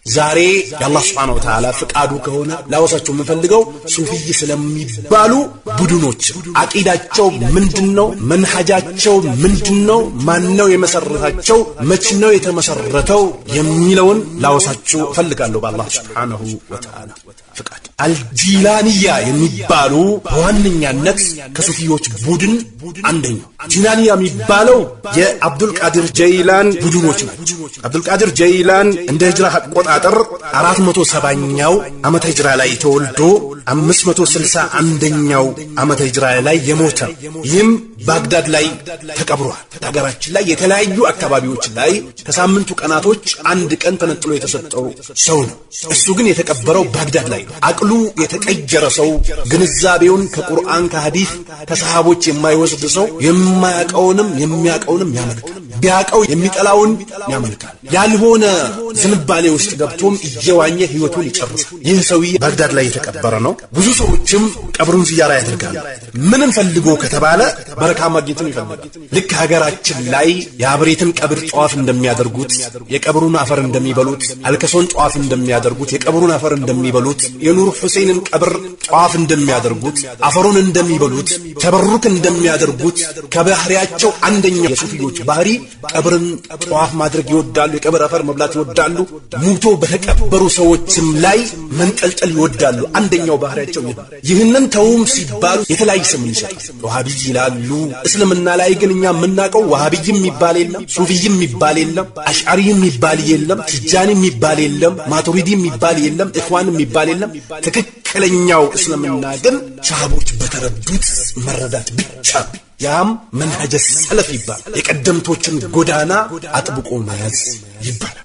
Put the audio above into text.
ዛሬ የአላህ ስብሓነሁ ወተዓላ ፍቃዱ ከሆነ ላወሳቸው የምፈልገው ሱፊይ ስለሚባሉ ቡድኖች አቂዳቸው ምንድነው? መንሐጃቸው ምንድነው? ማነው የመሰረታቸው? መች ነው የተመሰረተው? የሚለውን ላወሳችሁ እፈልጋለሁ በአላህ ስብሓነሁ ወተዓላ ፍቃድ። አልጂላንያ የሚባሉ በዋነኛነት ከሱፊዮች ቡድን አንደኛው ጂላንያ የሚባለው የአብዱልቃድር ጀይላን ቡድኖች ናቸው። አብዱልቃድር ጀይላን እንደ ሂጅራ አቆጣጠር 470ኛው ዓመተ ሂጅራ ላይ ተወልዶ 561ኛው ዓመተ ሂጅራ ላይ የሞተ፣ ይህም ባግዳድ ላይ ተቀብሯል። ሀገራችን ላይ የተለያዩ አካባቢዎች ላይ ከሳምንቱ ቀናቶች አንድ ቀን ተነጥሎ የተሰጠው ሰው ነው። እሱ ግን የተቀበረው ባግዳድ ላይ ነው። አቅሉ የተቀየረ ሰው፣ ግንዛቤውን ከቁርአን፣ ከሐዲስ፣ ከሰሃቦች የማይወስድ ሰው የማያውቀውንም የሚያውቀውንም ያመልካል። ቢያውቀው የሚጠላውን ያመልካል። ያልሆነ ዝንባሌ ውስጥ ገብቶም እየዋኘ ህይወቱን ይጨርሳል። ይህ ሰውዬ ባግዳድ ላይ የተቀበረ ነው። ብዙ ሰዎችም ቀብሩን ዝያራ ያደርጋሉ። ምንን ፈልጎ ከተባለ በረካ ማግኘትን ይፈልጋል። ልክ ሀገራችን ላይ የአብሬትን ቀብር ጠዋፍ እንደሚያደርጉት፣ የቀብሩን አፈር እንደሚበሉት፣ አልከሶን ጠዋፍ እንደሚያደርጉት፣ የቀብሩን አፈር እንደሚበሉት፣ የኑር ሁሴንን ቀብር ጠዋፍ እንደሚያደርጉት፣ አፈሩን እንደሚበሉት፣ ተበሩክ እንደሚያደርጉት፣ ከባህሪያቸው አንደኛው የሱፊዮች ባህሪ ቀብርን ጠዋፍ ማድረግ ይወዳሉ። የቀብር አፈር መብላት ይወዳሉ። ሙቶ በተቀበሩ ሰዎችም ላይ መንጠልጠል ይወዳሉ። አንደኛው ባህሪያቸው ይህ። ይህንን ተውም ሲባሉ የተለያየ ስም ይሰጣል። ወሃቢይ ይላሉ። እስልምና ላይ ግን እኛ የምናውቀው ወሃቢይም የሚባል የለም፣ ሱፊይም የሚባል የለም፣ አሽዓሪም የሚባል የለም፣ ትጃኒ የሚባል የለም፣ ማቱሪዲ የሚባል የለም፣ ኢኽዋን የሚባል የለም። ትክክለኛው እስልምና ግን ሰሃቦች በተረዱት መረዳት ብቻ፣ ያም መንሀጀ ሰለፍ ይባላል። የቀደምቶችን ጎዳና አጥብቆ መያዝ ይባላል።